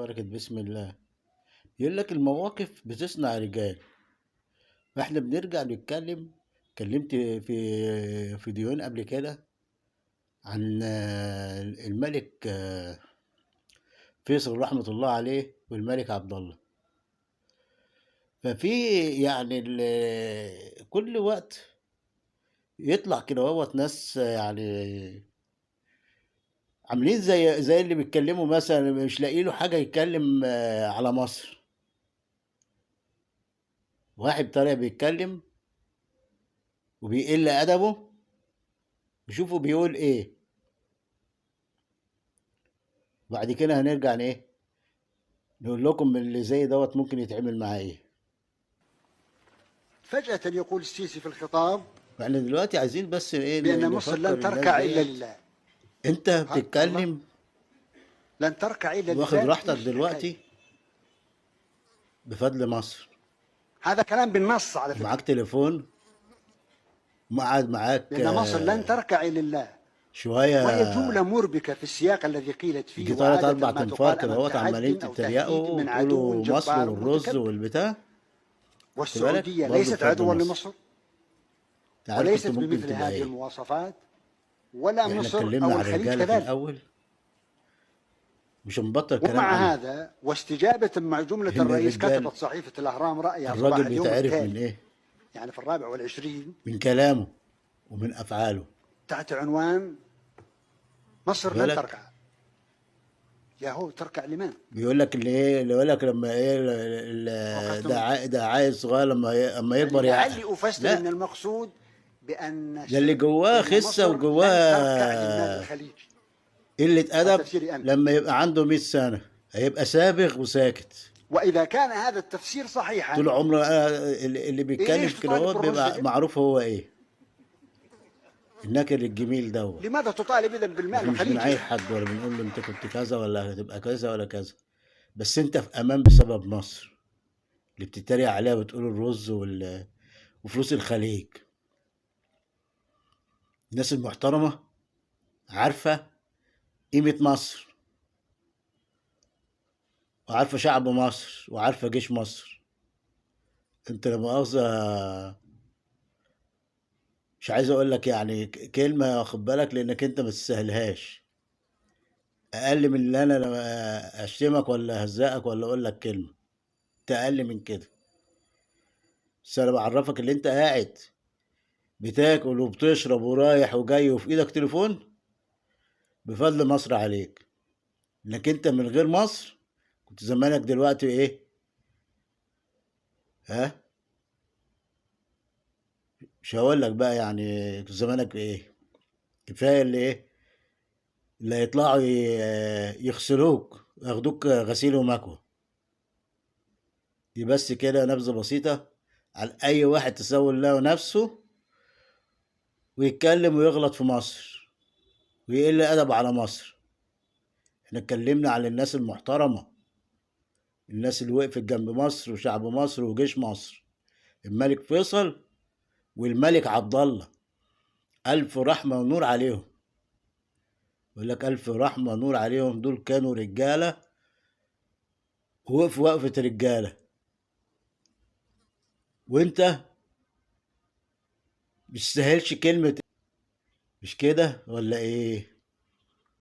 بركة بسم الله. يقول لك المواقف بتصنع رجال. فاحنا بنرجع نتكلم، اتكلمت في فيديوهين قبل كده عن الملك فيصل رحمة الله عليه والملك عبد الله. ففي يعني كل وقت يطلع كده هوت ناس يعني عاملين زي اللي بيتكلموا مثلا مش لاقي له حاجة يتكلم على مصر. واحد طالع بيتكلم وبيقل أدبه، وشوفوا بيقول إيه. بعد كده هنرجع لإيه؟ نقول لكم اللي زي دوت ممكن يتعمل معاه إيه. فجأة يقول السيسي في الخطاب احنا دلوقتي عايزين بس إيه، بأن مصر نفكر لن الناس تركع إلا ديت. لله. أنت ها، بتتكلم لن تركع إلا لله. واخد راحتك إيش الحكاية؟ دلوقتي بفضل مصر. هذا كلام بالنص على فكرة. معاك تليفون وقعد معاك، لأن مصر لن تركع إلا لله. شوية وهي جملة مربكة في السياق الذي قيلت فيه، يجي تلات وعادة أربع ما تنفار تقال كده أمام اهوت عمالين تحد أو تتريقوا تهديد من عدو وتقولوا مصر جبار والرز متكبر. والبتاع. والسعودية برضه ليست بفضل عدوا مصر. لمصر، انت عارف وليست كنت ممكن بمثل تبقى هذه ايه. المواصفات، ولا احنا مصر اتكلمنا أو على الخليج الرجالة في كذلك. الأول، مش هنبطل كلام ومع عنها. هذا واستجابة مع جملة إن الرئيس، الرجال كتبت صحيفة الأهرام رأيها صباح الراجل اليوم بيتعرف من التالي، ايه؟ يعني في 24، من كلامه ومن أفعاله. تحت عنوان مصر لن بالك؟ تركع. يا هو تركع لمن؟ بيقول لك اللي ايه، اللي يقول لك لما ايه وقفتم. ده عيل صغير لما يكبر يعني يعقل. لعلي أفسر لا. أن المقصود بأن ده اللي جواه أن خسة مصر لن وجواه تركع للمال الخليجي. قلة أدب. تفسيري أنا. لما يبقى عنده 100 سنة هيبقى سابغ وساكت وإذا كان هذا التفسير صحيحا طول عمره. اللي بيتكلم ليش كده هو تطالب بيبقى بالرز؟ معروف هو ايه، النكر الجميل دوت. لماذا تطالب إذا بالمال احنا مش الخليجي؟ بنعاير حد ولا بنقول له انت كنت كذا ولا هتبقى كذا ولا كذا، بس انت في امان بسبب مصر اللي بتتريق عليها وتقول الرز وفلوس الخليج. الناس المحترمة عارفة قيمة مصر، وعارفة شعب مصر، وعارفة جيش مصر. انت لا مؤاخذة مش عايز اقول لك يعني كلمة، واخد بالك، لانك انت ما تستاهلهاش. اقل من اللي انا لما اشتمك ولا اهزقك ولا اقول لك كلمة، انت اقل من كده. بس انا بعرفك اللي انت قاعد بتاكل وبتشرب ورايح وجاي وفي ايدك تليفون بفضل مصر عليك. انك انت من غير مصر كنت زمانك دلوقتي ايه؟ ها؟ مش هقول لك بقى يعني كنت زمانك ايه. كفايه اللي ايه اللي هيطلعوا يغسلوك، ياخدوك غسيل ومكوى. دي بس كده نبذه بسيطه على اي واحد تسول له نفسه ويتكلم ويغلط في مصر ويقل ادب على مصر. احنا اتكلمنا على الناس المحترمه، الناس اللي وقفت جنب مصر وشعب مصر وجيش مصر، الملك فيصل والملك عبد الله، الف رحمه ونور عليهم. يقول لك الف رحمه ونور عليهم، دول كانوا رجاله ووقفوا وقفه رجاله. وانت مش تستاهلش كلمه، مش كده ولا ايه؟